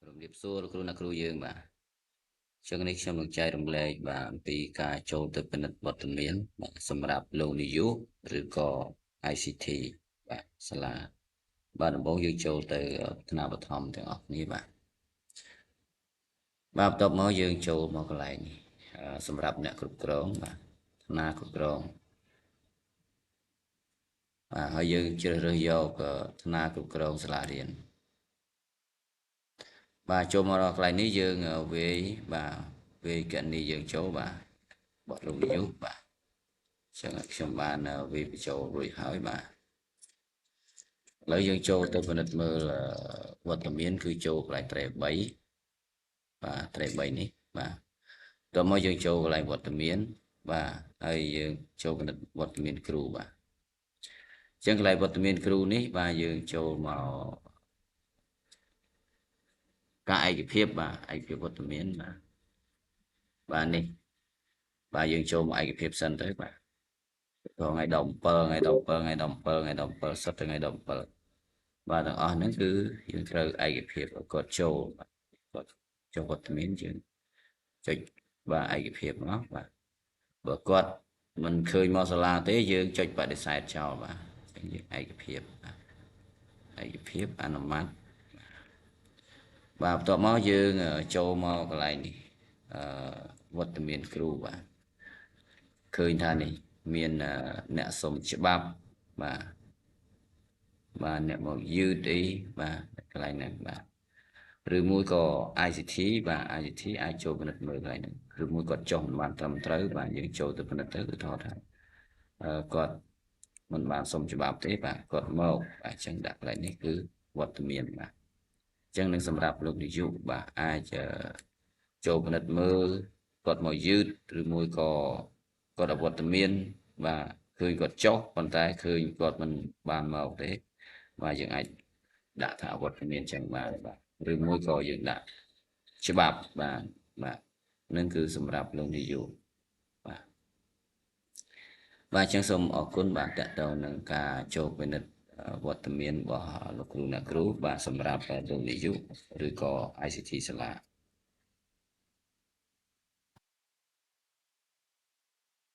រំរាបសួរលោកគ្រូអ្នកគ្រូយើងបាទចឹងនេះខ្ញុំនឹងចែករំលែកបាទអំពីការចូលទៅពិនិត្យវត្តមានបាទសម្រាប់លោកនាយកឬក៏ ICT បាទសាលាបាទដំបូងយើងចូលទៅថ្នាក់បឋមទាំងអស់គ្នាបាទបាទបន្ទាប់មកយើងចូលមកកន្លែងនេះសម្រាប់អ្នកគ្រប់គ្រងបាទថ្នាក់គ្រប់គ្រងបាទហើយយើងជ្រើសរើសយកថ្នាក់គ្រប់គ្រងសាលារៀនបាទចូលមកដល់កន្លែងនេះយើងវាយបាទវាយកណនីយើងចូលបាទបទលោកនាយកបាទអញ្ចឹងខ្ញុំបានវាយបញ្ចូលរួចហើយបាទឥឡូវយើងចូលទៅពិនិត្យមើលវត្តមានគឺចូលកន្លែងត្រេ3បាទត្រេ3នេះបាទតមកយើងចូលកន្លែងវត្តមានបាទហើយយើងចូលពិនិត្យវត្តមានគ្រូបាទអញ្ចឹងកន្លែងវត្តមានគ្រូនេះបាទយើងចូលមកការឯកភាពបាទឯកភាពវត្តមានបាទបាទនេះបាទយើងចូលមកឯកភាពសិនទៅបាទថ្ងៃ17ថ្ងៃ17ថ្ងៃ17ថ្ងៃ17សុទ្ធតែថ្ងៃ17បាទទាំងអស់ហ្នឹងគឺយើងត្រូវឯកភាពគាត់ចូលបាទគាត់ចូលវត្តមានយើងចុចបាទឯកភាពមកបាទបើគាត់មិនឃើញមកសាលាទេយើងចុចបដិសេធចោលបាទអញ្ចឹងយើងឯកភាពបាទឯកភាពអនុម័តបាទបន្ទាប់មកយើងចូលមកកន្លែងនេះអឺវត្តមានគ្រូបាទឃើញថានេះមានអ្នកសុំច្បាប់បាទបាទអ្នកមកយឺតអីបាទកន្លែងហ្នឹងបាទឬមួយក៏ ICT បាទ ICT អាចចូលពិនិត្យមើលកន្លែងហ្នឹងឬមួយគាត់ចុះមិនបានត្រឹមត្រូវបាទយើងចូលទៅពិនិត្យទៅគឺថតថាគាត់មិនបានសុំច្បាប់ទេបាទគាត់មកបាទអញ្ចឹងដាក់កន្លែងនេះគឺវត្តមានបាទអញ្ចឹងនឹងសម្រាប់លោកនាយកបាទអាចចូលពិនិត្យមើលគាត់មកយឺតឬមួយក៏គាត់អវត្តមានបាទឃើញគាត់ចុះប៉ុន្តែឃើញគាត់មិនបានមកទេបាទយើងអាចដាក់ថាអវត្តមានចឹងបានបាទឬមួយក៏យើងដាក់ច្បាប់បាទបាទនឹងគឺសម្រាប់លោកនាយកបាទបាទអញ្ចឹងសូមអរគុណបាទតកតងនឹងការចូលពិនិត្យវត្តមានរបស់លោកគ្រូអ្នកគ្រូបាទសម្រាប់លោកនាយកឬក៏ ICT សាលា។